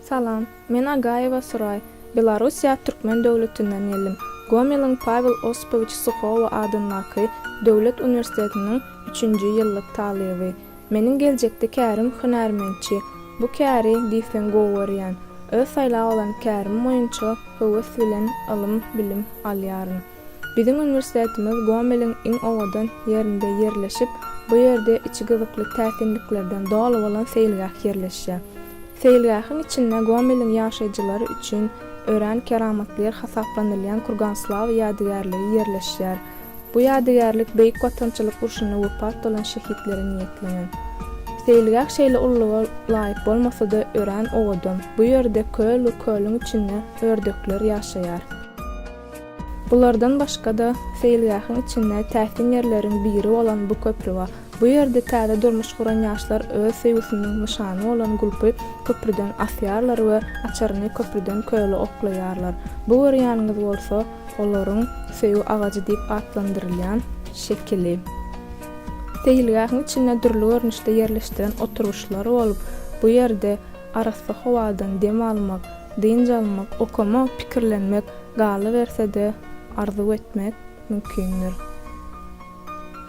Salam, men Agaýewa Suraý, Belarussiýa türkmen döwletinden geldim. Gomeliň Pawel Osipowiç Suhowa adyndaky döwlet uniwersitetiniň üçünji ýyllyk talyby. Meniň geljekde kärim hünärmentçi. Bu käri diýseň gowy görýän. Öz saýlap alan kärim boýunça höwes bilen ylym-bilim alýaryn. Biziň uniwersitetimiz Gomeliň iň owadan ýerinde ýerleşip, bu ýerde içi gyzykly täsinliklerden doly bolan seýilgäh ýerleşýär. Seýilgähiň içinde Gomeliň ýaşaýjylary üçin örän keramatly ýer hasaplanylýan Kurganslawa ýadygärligi ýerleşýär. Bu ýadygärlik Beýik Watançylyk urşunda wepat bolan şehitlere niýetlenen. Seýilgäh şeýle ululyga laýyk bolmasa-da, örän owadan. Bu ýerde köl we kölüň içinde ördekler ýaşaýar. Bulardan başga-da, seýilgähiň içinde täsin ýerleriň biri bolan bu köpri bar. Bu ýerde täze durmuş guran ýaşlar öz söýgüsiniň nyşany bolan gulpy köprüden asýarlar we açaryny köprüden köle oklaýarlar. Bu görýäniňiz bolsa, olaryň söýgi agajy diýip atlandyrylýan şekili. Seýilgähiň içinde dürli görnüşde ýerleşdiren oturgyçlar bolup, bu ýerde arassa howadan dem almak, dynç almak, okamak, pikirlenmek, galyberse-de, arzuw etmek mümkindir.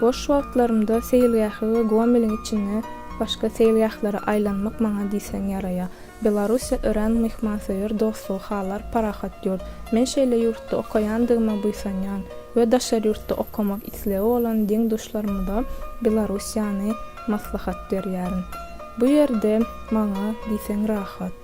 Boş wagtlarymda seýilgähe we Gomeliň içinde başga seýilgählere aýlanmak maňa diýseň ýaraýar. Belarussiýa örän myhmansöýer, dostlugy halar, parahat ýurt. Men şeýle ýurtda okaýandygyma buýsanýan we daşary ýurtda okamak islegi bolan deň-duşlarymyza Belarussiýany maslahat berýärin. Bu ýerde maňa diýseň rahat.